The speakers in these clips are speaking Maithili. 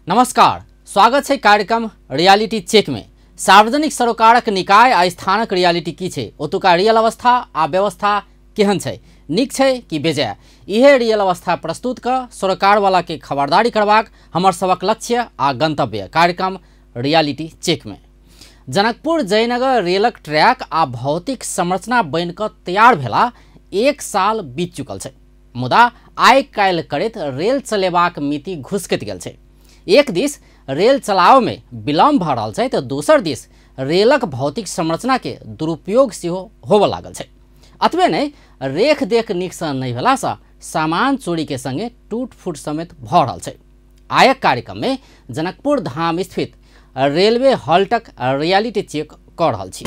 नमस्कार, स्वागत है कार्यक्रम रियलिटी चेक में। सार्वजनिक सरोकारक निकाय आ स्थानक रियलिटी की छै, ओतुका रियल अवस्था आ व्यवस्था केहन छै, नीक छै कि बेजाय, इहे रियल अवस्था प्रस्तुत क सरोकारवाला के खबरदारी करबाक हमर सबक लक्ष्य आ गंतव्य कार्यक्रम रियलिटी चेक में। जनकपुर जयनगर रेलक ट्रैक आ भौतिक संरचना बनि क तैयार भेला 1 साल बीत चुकल छै, मुदा आइ काल्हि करैत रेल चलेबाक मिति घुसकैत गेल छै। एक दिस रेल चलाव में विलम्ब भऽ रहल छै तऽ दोसर दिस रेलक भौतिक संरचना के दुरुपयोग सेहो होबऽ लागल छै। अतबे नहि, रेख देख नीकसँ नहि भेलासँ सामान चोरी के संगे टूट फूट समेत भऽ रहल छै। आयक कार्यक्रम में जनकपुर धाम स्थित रेलवे हॉल्टक रियलिटी चेक कऽ रहल छी।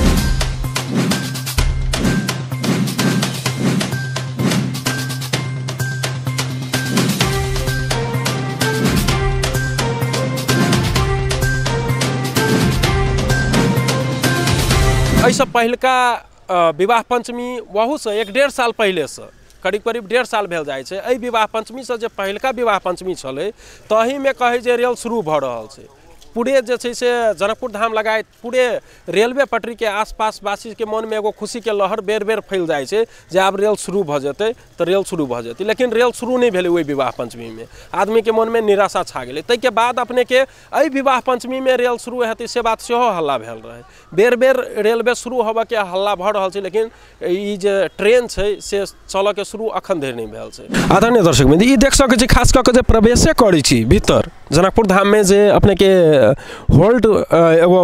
एहिसँ पहिलका विवाह पंचमी वहूसँ 1-1.5 साल पहिलेसँ करीब करीब 1.5 साल भेल जाइ छै। एहि विवाह पंचमीसँ जे पहिलका विवाह पंचमी छलै तहीमे कहै जे रेल शुरू भऽ रहल छै। पूरे जे छै से जनकपुर धाम लगायत पूरे रेलवे पटरीके आसपास वासीके मनमे एगो खुशीके लहर बेर बेर फैल जाइ छै जे आब रेल शुरू भऽ जेतै तऽ रेल शुरू भऽ जेतै, लेकिन रेल शुरू नहि भेलै। ओहि विवाह पंचमीमे आदमीके मनमे निराशा छा गेलै। ताहिके बाद अपनेके एहि विवाह पंचमीमे रेल शुरू हेतै से बात सेहो हल्ला भेल रहै। बेर बेर रेलवे शुरू होबऽके हल्ला भऽ रहल छै, लेकिन ई जे ट्रेन छै से चलऽके शुरू अखन धरि नहि भेल छै। आदरणीय दर्शक बिंदु, ई देख सकै छी खास कऽ कऽ जे प्रवेशे करै छी भीतर जनकपुर धाममे जे अपनेके होल्ट एगो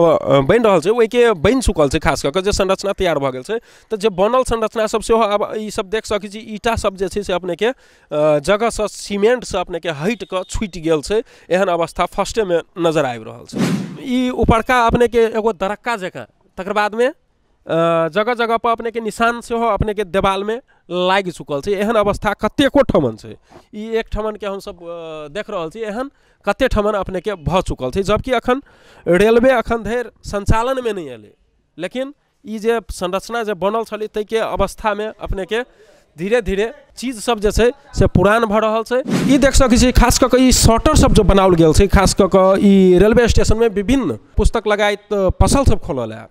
बनि रहल छै ओहिके बनि चुकल छै, खास कऽ कऽ जे संरचना तैयार भऽ गेल छै। तऽ जे बनल संरचना सब सेहो आब ई सब देख सकै छी, ईटा सब जे छै से अपनेके जगहसँ सीमेंटसँ अपनेके हटि कऽ छूटि गेल छै। एहन अवस्था फर्स्टेमे नजर आबि रहल छै। ई उपरका अपनेके एगो दरक्का जकाँ, तकर बादमे जगह जगह पर अपनेके निशान सेहो अपनेके देवालमे लागि चुकल छै। एहन अवस्था कतेको ठमन छै। ई एक ठमनके हमसब देख रहल छी, एहन कते ठमन अपनेके भऽ चुकल छै, जबकि अखन रेलवे अखन धरि संचालनमे नहि एलै, लेकिन ई जे संरचना जे बनल छलै ताहिके अवस्थामे अपनेके धीरे धीरे चीज सब जे छै से पुरान भऽ रहल छै। ई देख सकै छी खास कऽ कऽ ई शटर सब जे बनाओल गेल छै, खास कऽ कऽ ई रेलवे स्टेशनमे विभिन्न पुस्तक लगायत पसल सब खोलल है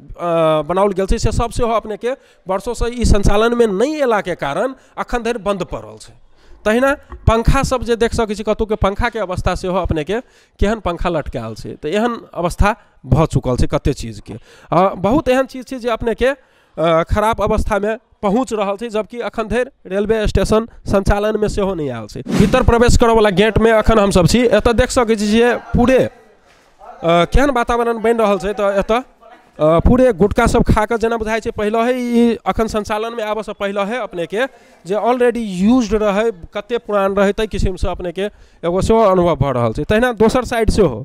बनाओल गेल छै, से सब सेहो अपनेके वर्षोसँ ई संचालनमे नहि अयलाके कारण अखन धरि बन्द पड़ल छै। तहिना पंखा सब जे देख सकै छी, कतहुके पंखाके अवस्था सेहो अपनेके केहन पंखा लटकायल छै, तऽ एहन अवस्था भऽ चुकल छै कते चीजके। बहुत एहन चीज छै जे अपनेके खराब अवस्थामे पहुँच रहल छै, जबकि अखन धरि रेलवे स्टेशन संचालनमे सेहो नहि आयल छै। भीतर प्रवेश करऽवला गेटमे अखन हमसब छी। एतऽ देख सकै छी जे पूरे केहन वातावरण बनि रहल छै। तऽ एतऽ पूरे गुटखा सब खा कऽ जेना बुझाइ छै पहिले ई अखन संचालनमे आबऽसँ पहिले है अपनेके जे ऑलरेडी यूज्ड रहै, कते पुरान रहै, ताहि किसिमसँ अपनेके एगो सेहो अनुभव भऽ रहल छै। तहिना दोसर साइड सेहो,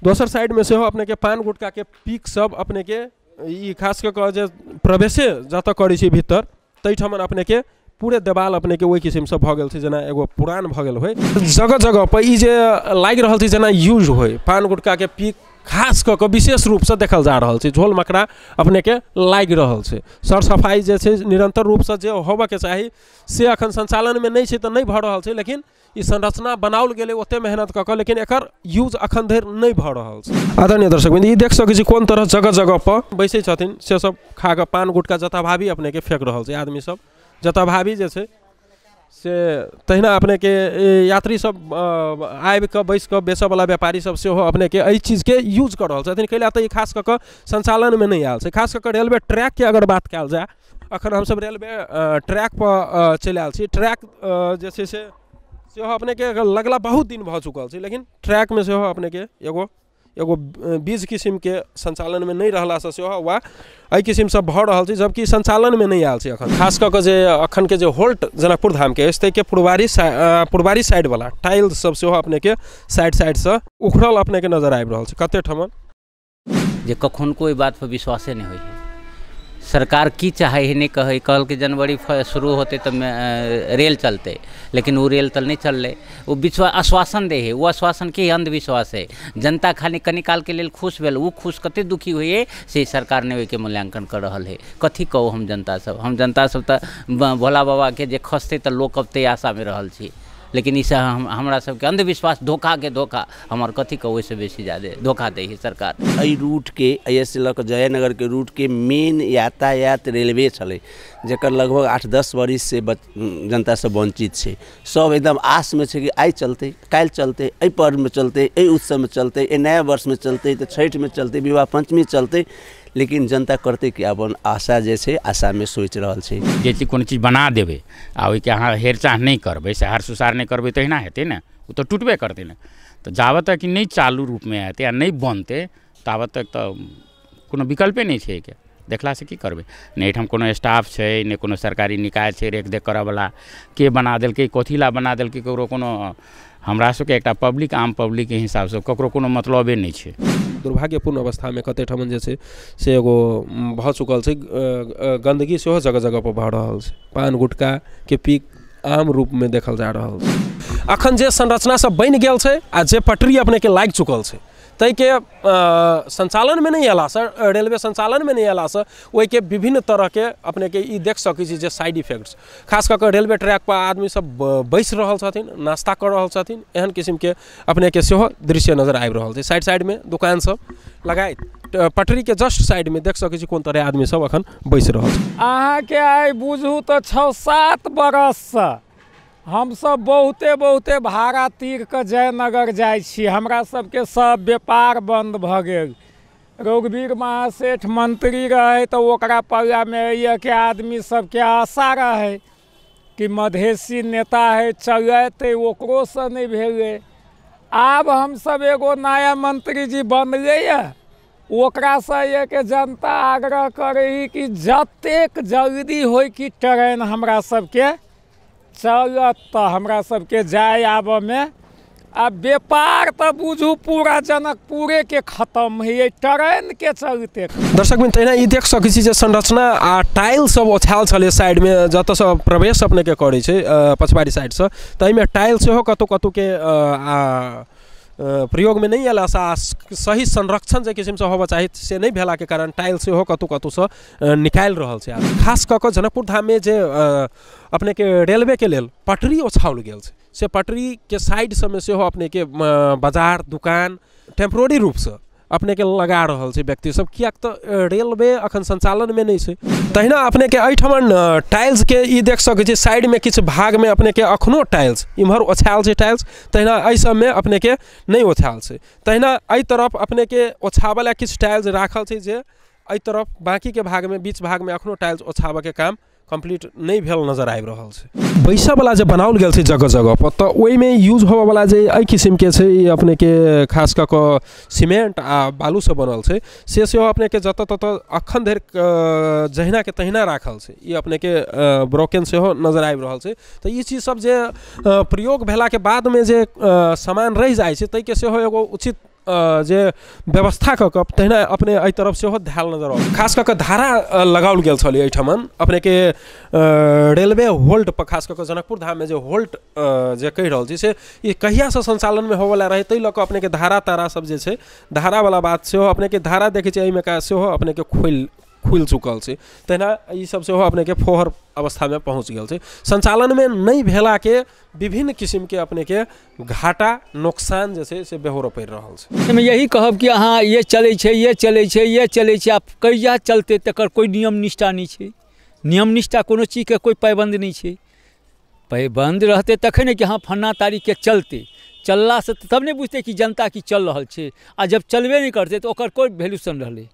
दोसर साइडमे सेहो अपनेके पान गुटखाके पीक सब अपनेके ई खास कऽ कऽ जे प्रवेशे जतऽ करै छी भीतर ताहिठाम अपनेके पूरे देवाल अपनेके ओहि किसिमसँ भऽ गेल छै जेना एगो पुरान भऽ गेल होइ। जगह जगह पर ई जे लागि रहल छै जेना यूज होइ, पान गुटखाके पीक खास कऽ कऽ विशेष रूपसँ देखल जा रहल छै, झोल मकड़ा अपनेके लागि रहल छै। सर सफाइ जे छै निरन्तर रूपसँ जे होबऽके चाही से अखन संचालनमे नहि छै तऽ नहि भऽ रहल छै, लेकिन ई संरचना बनाओल गेलै ओते मेहनत कऽ कऽ, लेकिन एकर यूज अखन धरि नहि भऽ रहल छै। आदरणीय दर्शक बिंदु, ई देख सकै छी कोन तरह जगह जगह पर बैसै छथिन से सब खा कऽ पान गुटखा जताभावी अपनेके फेक रहल छै आदमी सब, जताभावी जे छै से। तहिना अपनेके यात्री सब आबि कऽ बैस कऽ बेचऽवला व्यापारी सब सेहो अपनेके एहि चीजके यूज कऽ रहल छथिन। कैला तऽ ई खास कऽ कऽ संचालनमे नहि आयल छै। खास कऽ कऽ रेलवे ट्रैकके अगर बात कयल जाय, अखन हमसब रेलवे ट्रैक पर चलि आयल छी। ट्रैक जे छै से सेहो अपनेके लगला बहुत दिन भऽ चुकल छै, लेकिन ट्रैकमे सेहो अपनेके एगो एगो बीज किसिमके संचालनमे नहि रहलासँ सेहो वा एहि किसिमसँ भऽ रहल छै, जबकि संचालनमे नहि आयल छै अखन। खास कऽ कऽ जे अखनके जे होल्ट जनकपुर धामके अछि ताहिके पुरवारी साइडवला टाइल्स सब सेहो अपनेके साइड साइडसँ उखड़ल अपनेके नजर आबि रहल छै कते ठमन। जे कखन कोइ बात पर विश्वासे नहि होइ है। सरकार की चाहे है नहीं कहे, कहल जनवरी शुरू होते तब रेल चलते, लेकिन वो रेल तल नहीं चलले। वो विश्वास आश्वासन दे है, वो आश्वासन के अंधविश्वास है। जनता खाली कनी काल के लिए खुश भेल, वो खुश कते दुखी हुए से सरकार ने ओहिके मूल्यांकन कर रहल है। कथी कहू हम जनता सब, हम जनता सब तो भोला बाबा के जे खसते तो लोक अबते आशा में रहल छी। लेकिन ई सब हमरा सबके अंधविश्वास, धोखा के धोखा, हमर कथी कहू, ओहिसँ बेसी ज्यादे धोखा दै है सरकार। एहि रूटके, एहिसँ लऽ कऽ जयनगरके रूटके मेन यातायात रेलवे छलै, जकर लगभग 8-10 बरिससँ जनता सब वञ्चित छै। सब एकदम आशमे छै कि आइ चलतै, काल्हि चलतै, एहि पर्वमे चलतै, एहि उत्सवमे चलतै, एहि नया वर्षमे चलतै, तऽ छठिमे चलतै, विवाह पञ्चमी चलतै, लेकिन जनता करतै कि अपन आशा जे छै आशामे सोचि रहल छै। जे चीज कोनो चीज बना देबै आ ओहिके अहाँ हेरचाह नहि करबै, सहार सुसार नहि करबै, तहिना हेतै ने, ओ तऽ टुटबे करतै ने। तऽ जाबत तक नहि चालू रूपमे एतै आ नहि बनतै ताबत तक तऽ कोनो विकल्पे नहि छै। एहिके देखलासँ की करबै, नहि एहिठाम कोनो स्टाफ छै, नहि कोनो सरकारी निकाय छै रेख देख करऽवला, के बना देलकै, कथी लए बना देलकै, ककरो कोनो, हमरा सबके एकटा पब्लिक, आम पब्लिकके हिसाबसँ ककरो कोनो मतलबे नहि छै। दुर्भाग्यपूर्ण अवस्थामे कते ठाम जे छै से एगो भऽ चुकल छै, गन्दगी सेहो जगह जगह पर भऽ रहल छै, पान गुटखाके पीक आम रूपमे देखल जा रहल छै। अखन जे संरचना सब बनि गेल छै आ जे पटरी अपनेके लागि चुकल छै ताहिके संचालनमे नहि अयलासँ, रेलवे संचालनमे नहि अयलासँ ओहिके विभिन्न तरहके अपनेके ई देख सकै छी जे साइड इफेक्ट्स, खास कऽ कऽ रेलवे ट्रैक पर आदमी सब बैसि रहल छथिन, नाश्ता कऽ रहल छथिन, एहन किसिमके अपनेके सेहो दृश्य नजर आबि रहल छै। साइड साइडमे दोकान सब लगाइत पटरीके जस्ट साइडमे देख सकै छी कोन तरह आदमी सब अखन बैसि रहल छै। अहाँके आइ बुझू तऽ 6-7 बरससँ हमसब बहुते बहुते भाड़ा तीर कऽ जयनगर जाइ छी, हमरा सबके सब व्यापार बन्द भऽ गेल। रघुवीर महासेठ मंत्री रहै तऽ ओकरा पल्लामे एहिके आदमी सबके आशा रहै कि मधेसी नेता है चलेतै, ओकरोसँ नहि भेलै। आब हमसब एगो नया मंत्री जी बनलैए, ओकरासँ एहिके जनता आग्रह करै कि जतेक जल्दी होइ कि ट्रेन हमरा सबके चलत तऽ हमरा सबके जाय आबऽमे। आ व्यापार तऽ बुझू पूरा जनकपुरेके खतम है ट्रेनके चलते। दर्शक मित्र, तहिना ई देख सकै छी जे संरचना आ टाइल सब ओछायल छलै साइडमे, जतऽसँ प्रवेश अपनेके करै छै पछबारी साइडसँ, ताहिमे टाइल सेहो कतहु कतहुके प्रयोगमे नहि अयलासँ आ सही संरक्षण जे किसिमसँ होबऽ चाही से नहि भेलाके कारण टाइल सेहो कतहु कतहुसँ निकालि रहल छै। खास कऽ कऽ जनकपुर धाममे जे अपनेके रेलवेके लेल पटरी ओछाओल गेल छै से पटरीके साइड सबमे सेहो अपनेके बाजार दुकान टेम्पोररी रूपसँ अपनेके लगा रहल छै व्यक्ति सब, किएक तऽ रेलवे अखन संचालनमे नहि छै। तहिना अपनेके एहिठमन टाइल्सके ई देख सकै छी साइडमे किछु भागमे अपनेके अखनो टाइल्स इम्हर ओछायल छै टाइल्स, तहिना एहि सबमे अपनेके नहि ओछायल छै। तहिना एहि तरफ अपनेके ओछाबऽ लए किछु टाइल्स राखल छै जे एहि तरफ बाँकीके भागमे बीच भागमे अखनो टाइल्स ओछाबऽके काम कम्प्लीट नहि भेल नजर आबि रहल छै। बैसऽवला जे बनाओल गेल छै जगह जगह पर तऽ ओहिमे यूज होबऽवला जे एहि किसिमके छै ई अपनेके खास कऽ कऽ सीमेंट आ बालूसँ बनल छै से सेहो अपनेके जतऽ ततऽ अखन धरि जहिनाके तहिना राखल छै, ई अपनेके ब्रोकन सेहो नजर आबि रहल छै। तऽ ई चीज सब जे प्रयोग भेलाके बादमे जे सामान रहि जाइ छै ताहिके सेहो एगो उचित जे व्यवस्था कऽ कऽ तहिना अपने एहि तरफ सेहो धयल नजर आबै। खास कऽ कऽ धारा लगाओल गेल छलै एहिठमन अपनेके रेलवे होल्ट पर, खास कऽ कऽ जनकपुर धाममे जे होल्ट जे कहि रहल छी से ई कहियासँ संचालनमे होबऽवला रहै ताहि लऽ कऽ अपनेके धारा तारा सब जे छै धारावला बात सेहो अपनेके धारा देखै छियै एहिमे का सेहो अपनेके खुलि चुकल छै। तहिना ई सब सेहो अपनेके फोहर अवस्थामे पहुँच गेल छै। संचालनमे नहि भेलाके विभिन्न किसिमके अपनेके घाटा नोकसान जे छै से बेहोरो पड़ि रहल छै। एहिमे यही कहब कि अहाँ ये चलै छै, ये चलै छै, ये चलै छै, आब कहिया चलतै तकर कोइ नियम निष्ठा नहि छै। नियम निष्ठा कोनो चीजके कोइ पाबन्द नहि छै। पाबन्द रहतै तखन ने कि हँ फन्ना तारीखके चलतै, चललासँ तब नहि बुझतै कि जनता की चल रहल छै, आ जब चलबे नहि करतै तऽ ओकर कोइ वैल्यूशन रहलै।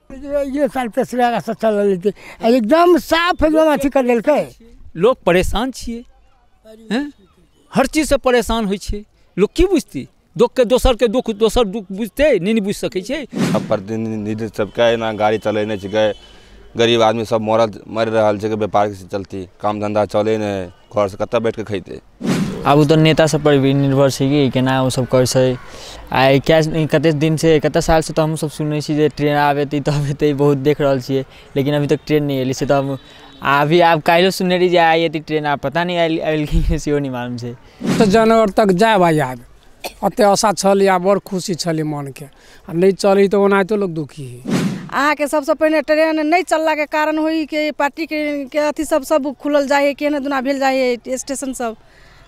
ये साल तेसरा चलल एकदम साफ एकदम अथी कर देलकै। लोक परेशान छियै, हर चीजसँ परेशान होइ छै। लोक की बुझतै, दोसरके दुख दोसर दुख बुझतै नहि, बुझि सकै छै। अब प्रतिनिधि सबके एना गाड़ी चलै नहि छै, गरीब आदमी सब मरि रहल छै, व्यापार चलती काम धंधा चलै नहि, घरसँ कतऽ बैठ के खैतै। आब ओ तऽ नेता सब पर भी निर्भर छै कि केना ओ सब करै छै। आइ कतेक दिनसँ कतेक सालसँ तऽ हमसब सुनै छी जे ट्रेन आब एतै तब एतै, बहुत देख रहल छियै, लेकिन अभी तक ट्रेन नहि एलै। से तऽ हम अभी आब काल्हिओ सुनने रही जे आइ एतै ट्रेन, आब पता नहि आयल कि सेहो नहि मालूम छै। तऽ जनवर तक जायब आ आयब एतेक आशा छलै आ बड़ खुशी छलै मनके, आ नहि चली तऽ ओनाहितो लोक दुखी है। अहाँके सबसँ पहिने ट्रेन नहि चललाके कारण होइ कि पार्टीके अथी सब सब खुलल जाइ हइ, केहन दुना भेल जाइ हइ स्टेशन सब,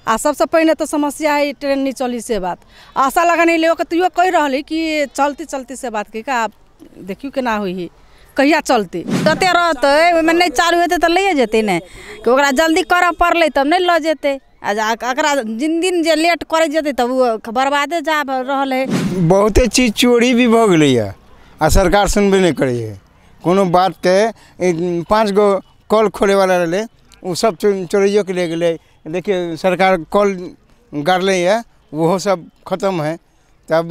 आ सबसँ पहिने तऽ समस्या है ट्रेन नहीं चली से बात। आशा लगने लोक तैयो कहि रहल है कि चलती चलती से बात कहि कऽ आब देखियौ केना होइ है, कहिया चलती। कते रहतै ओहिमे नहि चालू हेतै तऽ लैए जेतै ने, कि ओकरा जल्दी करऽ पड़लै तब नहि लऽ जेतै। आ एकरा जिन दिन जे लेट करै जेतै तब ओ बर्बादे जा रहल है। बहुते चीज चोरी भी भऽ गेलैए आ सरकार सुनबे नहि करै है कोनो बातके। 5 गो कल खोलैवला रहलै ओ सब चोरैयोके ले गेलै। देखिए सरकार कल गाड़लै है ओहो सब खत्म है, तब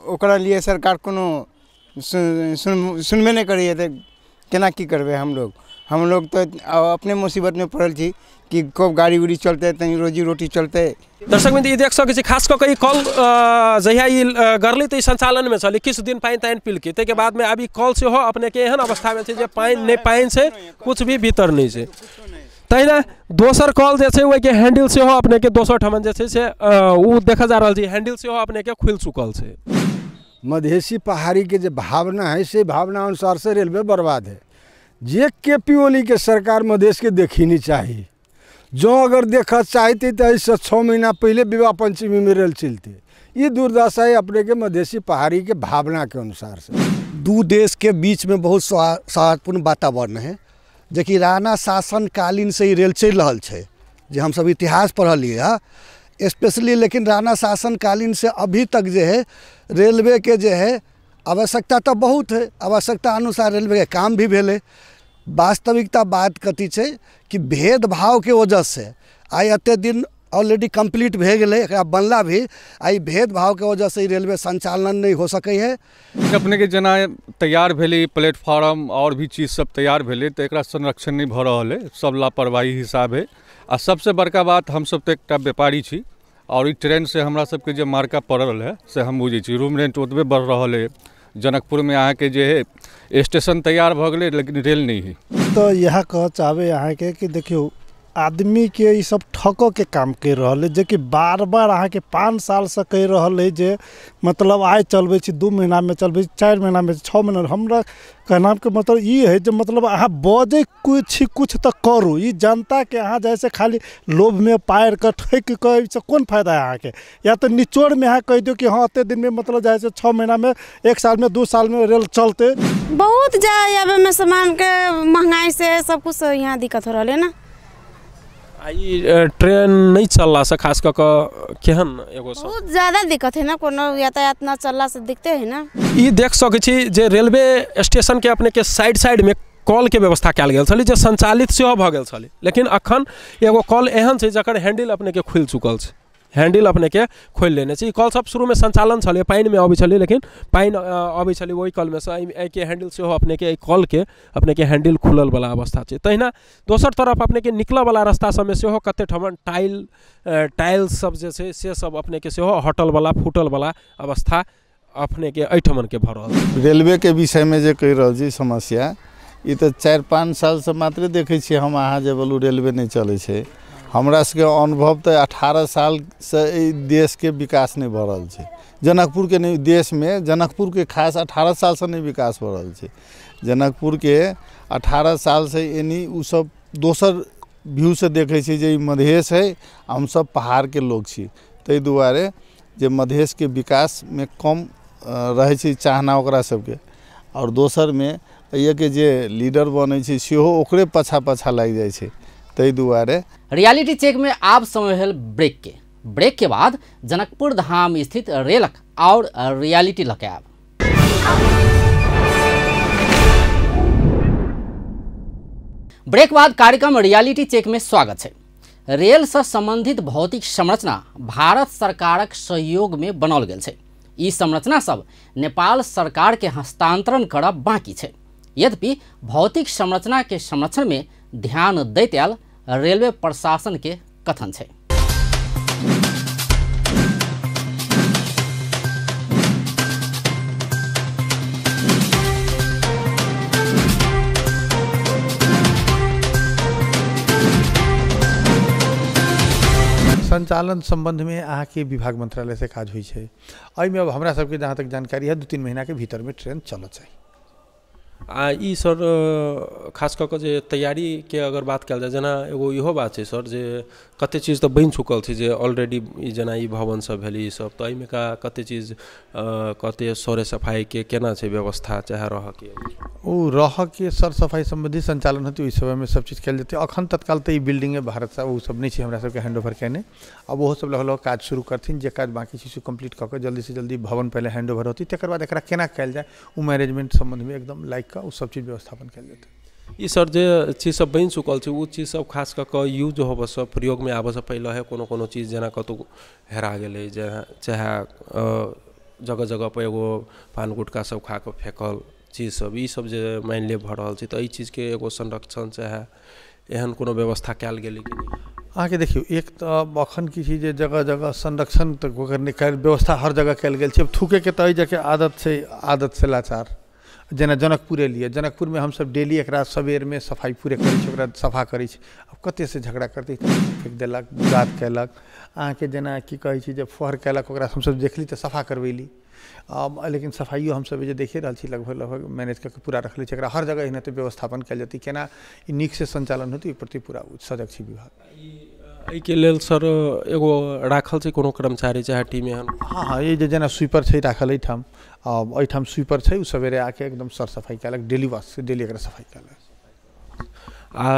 ओकरा लिए सरकार कोनो सुनबे नहि करैए तऽ केना की करबै हम लोग। हम लोग तो अपने मुसीबत में पड़ल छी कि कब गाड़ी उड़ी चलते तनी रोजी रोटी चलते। दर्शक बिंदु ई देख सकै छी खास कऽ के ई कल जहिया ई गरलै तऽ ई संचालनमे छलै, किछु दिन पानि तानि पिलकै, ताहिके बादमे आब ई कल सेहो अपनेके एहन अवस्थामे छै जे पानि नहि पानि छै, कुछ भी भीतर नहि छै। तहिना दोसर कल जे छै ओहिके हैंडल सेहो अपनेके दोसर ठमन जे छै से ओ देखल जा रहल छै, हैंडल सेहो अपनेके खुलि चुकल छै। मधेसी पहाड़ी के जो भावना है से भावना अनुसार से रेलवे बर्बाद है। जे के पी ओली के सरकार मधेश के देखी नहीं चाहिए। जो अगर देखा चाहते तो ऐसे 6 महीना पहले विवाह पंचमी में रेल चलते। ये दुर्दशा है अपने के मधेसी पहाड़ी के भावना के अनुसार से। दू देश के बीच में बहुत सौहार्दपूर्ण वातावरण है, जेकि राणा शासन कालीन से ही रेल चलि रहल छै, जे हमसब इतिहास पढ़लियै हँ स्पेशली। लेकिन राणा शासन कालीन से अभी तक जे है रेलवे के जे है आवश्यकता तो बहुत है, आवश्यकता अनुसार रेलवे के काम भी भेलै। वास्तविकता बात कथी छै कि भेदभाव के वजह से आइ एते दिन ऑलरेडी कम्प्लीट भए गेलै, एकरा बनला भी आइ भेदभाव के वजह से रेलवे संचालन नहीं हो सकै है। अपने के जेना तैयार भेलै प्लेटफॉर्म और भी चीज़ सब तैयार भेलै तऽ एकरा संरक्षण नहीं भऽ रहल है, सब लापरवाही हिसाब है। आ सबसे बड़का बात हमसब तऽ एकटा व्यापारी छी और ई ट्रेन से हमरा सबके जे मार्का पड़ल है से हम बुझै छी। रूम रेंट ओतबे बढ़ रहल है। जनकपुर में अहाँके जे है स्टेशन तैयार भऽ गेलै लेकिन रेल नहीं है। तो यह कह चाहबै अहाँके कि देखियौ आदमी के ई सब ठकऽ के काम करि रहल है, जेकि बार बार अहाँके 5 सालसँ कहि रहल है जे मतलब आइ चलबै छी, 2 महीनामे चलबै छी, 4 महीनामे, 6 महीना। हमरा कहनाके मतलब ई है जे मतलब अहाँ बजै कुछ कुछ तऽ करू। ई जनताके अहाँ जैसे खाली लोभमे पारिकऽ ठकि कऽ एहिसँ कोन फायदा है अहाँके? या तऽ निचोड़मे अहाँ कहि दियौ कि हँ एतेक दिनमे मतलब जाइ छै 6 महीनामे, 1 सालमे, 2 सालमे रेल चलतै। बहुत जाय आबैमे सामानके महंगाई से सब कुछ यहाँ दिक्कत हो रहल है ना। आ ई ट्रेन नहीं चलला से खास कऽ के केहन एगो बहुत ज़्यादा दिक्कत है ना, कोनो यातायात न चलला से दिक्कते है ना। ई देख सकै छी जे रेलवे स्टेशन के अपने के साइड साइड में कल के व्यवस्था कयल गेल छलै जे संचालित सेहो भऽ गेल छलै, लेकिन अखन एगो कल एहन छै जकर हैंडल अपने के खुलि चुकल छै, हैंडल अपने के खोलि लेने छै। ई कल सब शुरूमे संचालन छलै, पानिमे अबै छलै, लेकिन पानि अबै छलै ओहि कलमे से एहिके हैंडल सेहो अपने के एहि कलके अपने के हैंडल खुलल वाला अवस्था छै। तहिना दोसर तरफ अपने के निकलऽ वाला रास्ता सबमे सेहो कते ठमन टाइल्स सब जे छै से सब अपने के सेहो हटल वाला फूटल वाला अवस्था अपने के एहिठमन के भऽ रहल छै। रेलवे के विषयमे जे कहि रहल छी समस्या, ई तऽ 4-5 सालसँ मात्रे देखै छियै हम। अहाँ जे बोलू रेलवे नहि चलै छै, हमरा सबके अनुभव तऽ 18 सालसँ एहि देशके विकास नहि भऽ रहल छै। जनकपुरके नहि, देशमे जनकपुरके खास 18 सालसँ नहि विकास भऽ रहल छै। जनकपुरके 18 सालसँ एनी ओ सब दोसर व्यू से देखै छै जे ई मधेश है, हमसब पहाड़के लोक छी, ताहि दुआरे जे मधेशके विकासमे कम रहै छै चाहना ओकरा सबके। आओर दोसरमे एहिके जे लीडर बनै छै सेहो ओकरे पाछा पाछा लागि जाइ छै, ताहि दुआरे। रियलिटी चेक में आब समय भेल ब्रेक के। ब्रेक के बाद जनकपुर धाम स्थित रेलक और रियलिटी लऽ के आब। ब्रेक बाद कार्यक्रम रियलिटी चेक में स्वागत है। रेल से संबंधित भौतिक संरचना भारत सरकारक सहयोग में बनाओल गेल छै। ई संरचना सब नेपाल सरकार के हस्तांतरण करब बाकी छै। यद्यपि भौतिक संरचना के संरक्षण में ध्यान दैत आयल रेलवे प्रशासन के कथन छै। संचालन संबंध में अहाँके विभाग मंत्रालय से काज होइ छै। एहिमे अब हमरा सबके जहाँ तक जानकारी है 2-3 महीना के भीतर में ट्रेन चलऽ चाही। आ ई सर खास कऽ के जे तैयारीके अगर बात कयल जाय, जेना एगो इहो बात छै सर जे कते चीज तऽ बनि चुकल छै जे ऑलरेडी ई जेना ई भवन सब भेल ई सब, तऽ एहिमे का कते चीज कते सरे सफाइके केना छै व्यवस्था चाहे रहऽके? ओ रहऽके सर सफाइ सम्बन्धी संचालन होतै ओहि समयमे सब चीज कयल जेतै। अखन तत्काल तऽ ई बिल्डिंगे भारत साहब ओ सब नहि छै हमरा सबके हैंड ओवर केने, आब ओहो सब लगभग काज शुरू करथिन, जे काज बाँकी छै से कम्प्लीट कऽ कऽ जल्दीसँ जल्दी भवन पहिले हैंड ओवर होतै, तकर बाद एकरा केना कयल जाय ओ मैनेजमेंट सम्बन्धमे एकदम लागि कऽ ओ सब चीज व्यवस्थापन कयल जेतै। ई सर जे चीज सब बनि चुकल छै ओ चीज सब खास कऽ कऽ यूज होबऽसँ प्रयोगमे आबऽसँ पहिले है कोनो कोनो चीज जेना कतहु हेरा गेलै, चाहे जगह जगह पर एगो पान गुटखा सब खा कऽ फेकल चीज सब, ई सब जे मानि लिअ भऽ रहल छै, तऽ एहि चीजके एगो संरक्षण चाहे एहन कोनो व्यवस्था कयल गेलै कि नहि? अहाँके देखियौ एक तऽ अखन की छै जे जगह जगह संरक्षण तऽ ओकर नहि व्यवस्था हर जगह कयल गेल छै। थूकैके तऽ एहि जगह आदत छै, आदत से लाचार। जेना जनकपुरे लिए, जनकपुरमे हमसब डेली एकरा सवेरमे सफाइ पूरे करै छी, ओकरा सफा करै छी। आब कतेसँ झगड़ा करतै, फेक देलक, गाद कयलक, अहाँके जेना की कहै छी जे फहर कयलक, ओकरा हमसब देखली तऽ सफा करबैली। लेकिन सफाइयो हमसब जे देखिए रहल छी लगभग लगभग मैनेज कऽ के पूरा रखले छी। एकरा हर जगह एनाहिते व्यवस्थापन कयल जेतै, केना ई नीकसँ संचालन होतै ओहि प्रति पूरा सजग छी विभाग। एहिके लेल सर एगो राखल छै कोनो कर्मचारी चाहे टीम एहन? हाँ हाँ, ये जेना स्वीपर छै राखल एहिठाम, एहिठाम स्वीपर छै, ओ सवेरे आके एकदम सर सफाइ कयलक, डेली वास डेली एकरा सफाइ कयलक। आ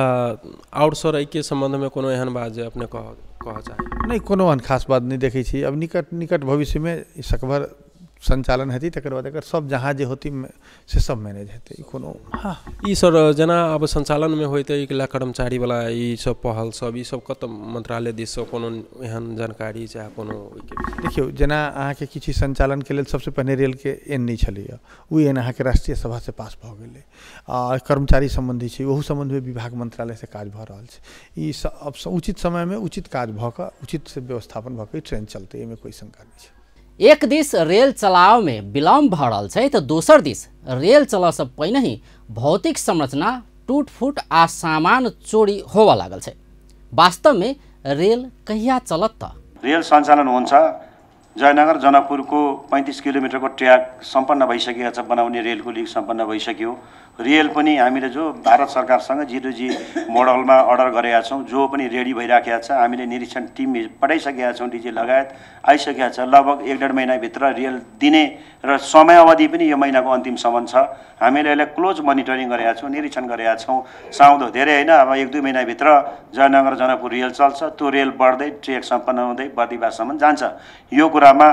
आओर सर एहिके सम्बन्धमे कोनो एहन बात जे अपने कहऽ चाही? नहि, कोनो एहन खास बात नहि देखै छी। अब निकट निकट भविष्यमे ई सकभर संचालन हेतै, तकर बाद एकर सब जहाँ जे होतै से सब मैनेज हेतै कोनो। हाँ ई सर जेना आब संचालनमे होइतै एहिके कर्मचारी वाला ई सब पहल सब, ई सब कतऽ मंत्रालय दिससँ कोनो एहन जानकारी चाहे कोनो? देखियौ जेना अहाँके किछु संचालनके लेल सबसँ पहिने रेलके एन नहि छलैए, ओ एन अहाँके राष्ट्रीय सभासँ पास भऽ गेलै। आ कर्मचारी सम्बन्धी छै ओहू सम्बन्धमे विभाग मंत्रालयसँ काज भऽ रहल छै। ई सब उचित समयमे उचित काज भऽ कऽ उचित से व्यवस्थापन भऽ कऽ ट्रेन चलतै, एहिमे कोइ शंका नहि छै। एक दिस रेल चलाव में विलम्ब भऽ रहल छै तऽ दोसर दिस रेल चलऽसँ पहिने ही भौतिक संरचना टूट फूट आ सामान चोरी होबऽ लागल छै। वास्तव में रेल कहिया चलत? त रेल सञ्चालन हुन्छ। जयनगर जनकपुरको 35 किलोमिटरको ट्र्याक सम्पन्न भइसकेको छ, बनाउने रेलको लिग सम्पन्न भइसक्यो। रेल पनि हामीले जो भारत सरकारसँग 0G मोडलमा अर्डर गरेका छौँ, जो पनि रेडी भइराखेको छ। हामीले निरीक्षण टिम पठाइसकेका छौँ, डिजी लगायत आइसकेको छ। लगभग 1-1.5 महिनाभित्र रेल दिने र समयावधि पनि यो महिनाको अन्तिमसम्म छ। हामीले यसलाई क्लोज मोनिटरिङ गरेका छौँ, निरीक्षण गरेका छौँ। साउँदो धेरै होइन, अब 1-2 महिनाभित्र जयनगर जनकपुर रेल चल्छ। त्यो रेल बढ्दै ट्रेक सम्पन्न हुँदै बर्दिवाससम्म जान्छ। यो कुरामा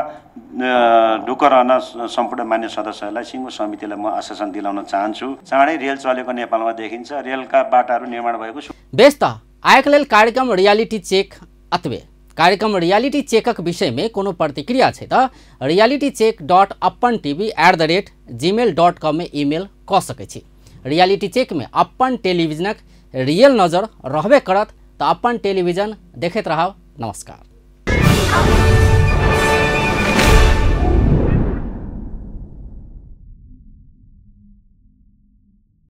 ढुक्क रहन सम्पूर्ण मान्य सदस्यहरूलाई सिङ्गो समितिलाई म आश्वासन दिलाउन चाहन्छु। चाँडै रेल चलेको नेपालमा देखिन्छ, रेलका बाटाहरू निर्माण भएको। बेस त आइके लेल कार्यक्रम रियालिटी चेक अतबे। कार्यक्रम रियालिटी चेकक विषयमे कोनो प्रतिक्रिया छै त realitycheck.appantv@gmail.com में ईमेल कऽ सकै छी। रियालिटी चेकमे अपन टेलीविजनक रियल नजर रहबे करत, तऽ अपन टेलीविजन देखैत रहब। नमस्कार।